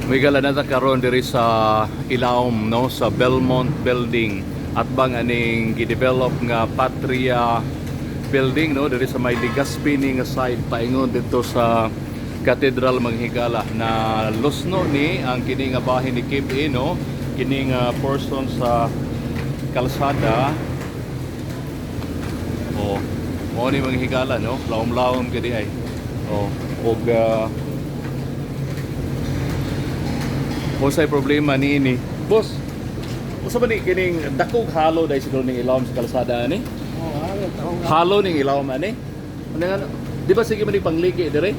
Mga na ta karon diri sa ilawom, no, sa Belmont Building at bang aning gidevelop nga Patria Building, no, diri sa may Legazpi ni nga side paingon dito sa Cathedral, mga higala, na lusno ni ang kini nga bahin ni Kim E, no, kini nga person sa kalsada. Oh, mao ni, mga higala, no, lawom-lawom gadi ay. Oh, og unsay problema niini? Boss, usa ba ni kining dakog halo dahil siguro ning ilawom sa kalsada ani? Oh, halo, taong. Halo ning ilawom ani? Ano nga, di ba sige man ni pangliki dire?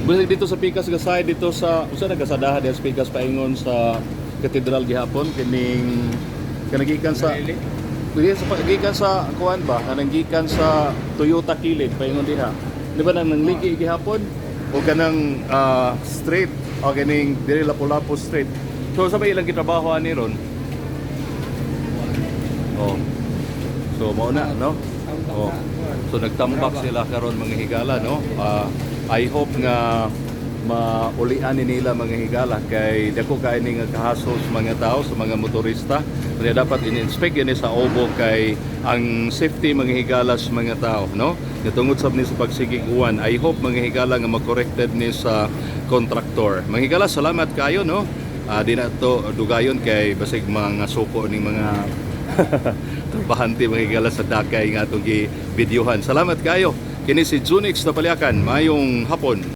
Bisag dito sa Pikas nga side, dito sa usa na kasadaha diha sa Pikas paingon sa Cathedral gihapon, kining kanang gikan sa Manili. Dili sa gikan sa kuan ba, kanang gikan sa Toyota Kilid paingon diha. Di ba nang nangliki gihapon o kanang street o kining diri Lapu-Lapu Street? So sa may ilang gitrabaho ani ron? Oh. So mao na, no? Oh. So nagtambak sila karon, mga higala, no. I hope nga maulian ni nila, mga higala, kay dako kay ni nga kahaso sa mga tao, sa mga motorista. Kaya dapat in-inspect ini sa obo kay ang safety, mga higala, sa mga tao, no? Natungod sab ni sa pagsigig uwan. I hope, mga higala, nga ma-corrected ni sa contractor. Mga higala, salamat kayo, no. Di na to dugayon kay basig mga suko ning mga trabahante, mga higala, sa dakay nga atong gi-videohan. Salamat kayo. Kini si Junix Napaliakan. Mayong hapon.